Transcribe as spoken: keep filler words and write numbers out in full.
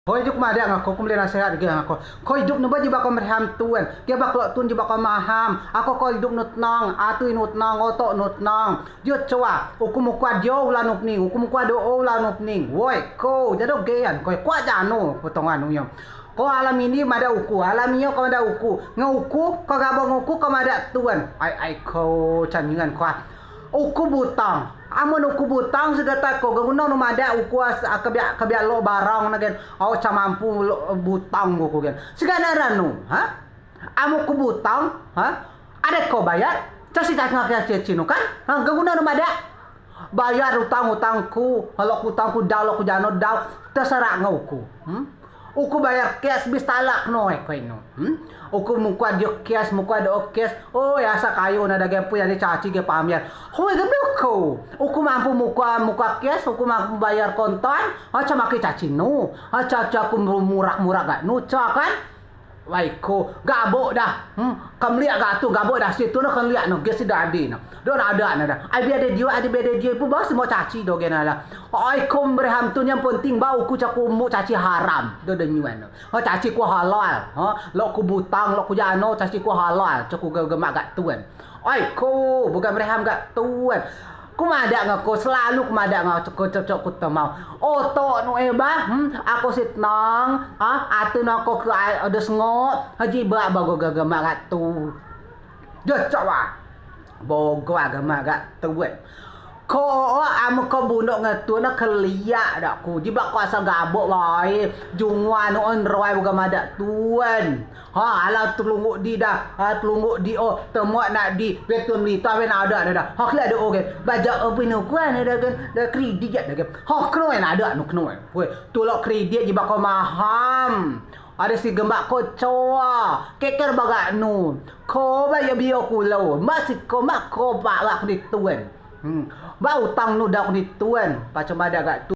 Hoi, juk madeak ngen ko, ku melei nasehat gi ngen ko. Ko idup nu ba jibeak ko mereham tun, jibeak lok tun jibeak ko maham. Ako ko idup nu tenang, atei nu tenang, otok nu tenang. Dio coa, uku mukua dio ulau nu pening, uku mukua do o ulau nu pening. Woi, ko jado gen ko, kuat jano potongan nu yo. Ko alam ini madeak uku, alam iyo ko madeak uku. Ngen uku ko gabung ngen uku ko madeak tun. Ai ai ko canyian ko. Uku butang. Amen uku butang segetai ko, geguno nu madeak uku as, kebiak, kebiak lok barang ne gen. Au coa mampu lok butang uku gen. Seganai ranu, ha? Amen uku butang, ha? Ade ko bayar? Coa si tanya ke cecin nu kan? Ha, geguno nu madeak. Bayar utang-utang ku, lok utang ku dau, lok ku jano dau, terserah ngen uku. Hmm? Uku bayar cash bis talak no e ko inu. Hmm? Uku mukua dio cash, mukua do cash. Oi, asa kayo ne dagen pui ade caci gen pamer. Hoi, gemuk ko. Uku mampu mukua, mukua cash, uku mampu bayar kontan. Aca make caci nu. Aca, aca ku murak-murak gak nu, coa kan? Wai ko, gabok dah. Hmm, kemliak gak tu, gabok dah situ ne kemliak ne, ges dah adi ne. Dah ada ne dah. Ai biar dio, adi biar dio, ibu bau semua caci do gen lah. Ai ko mereham tun yang penting bau ku caku mu caci haram. Do de nyuan. Ha, caci ku halal. Ha, lok ku butang, lok ku jano, caci ku halal. Caku ge-, gemak gak tun. Oi, ko, bukan mereham gak tun. Ku madeak ngen ko, selalu ku madeak ngen ko, cok, cok, cok, ku temau. Otok nu e ba, hmm, ako si tenang, ha, atei nu ako ke a-, ade sengok, ha, jibeak ba ko ge-, gemak gak tun. Dio coa. Bogo agama gak tun. Ko, amen ko bunok ngen tun, keliak dak ku. Jibeak ko asal gabok bae. Jungua nu on roi bukan madeak tun. Ha, alau telungguk di dah. Ha, telungguk di o. Temok nak di. Betul melita ben ada dah dah. Ha, keliak dak o gen. Bajak o pinu kuan dah gen. Dah kredit jak dah gen. Ha, keno en ada nu keno en. Weh, tulok kredit jibeak ko maham. Ade si gemak ko coa. Keker bagak nu. Ko ba yo bio kulo. Mak si ko mak ko pak wak di tun. Hmm. Ba utang nu dak di tun. Paco madeak gak tun.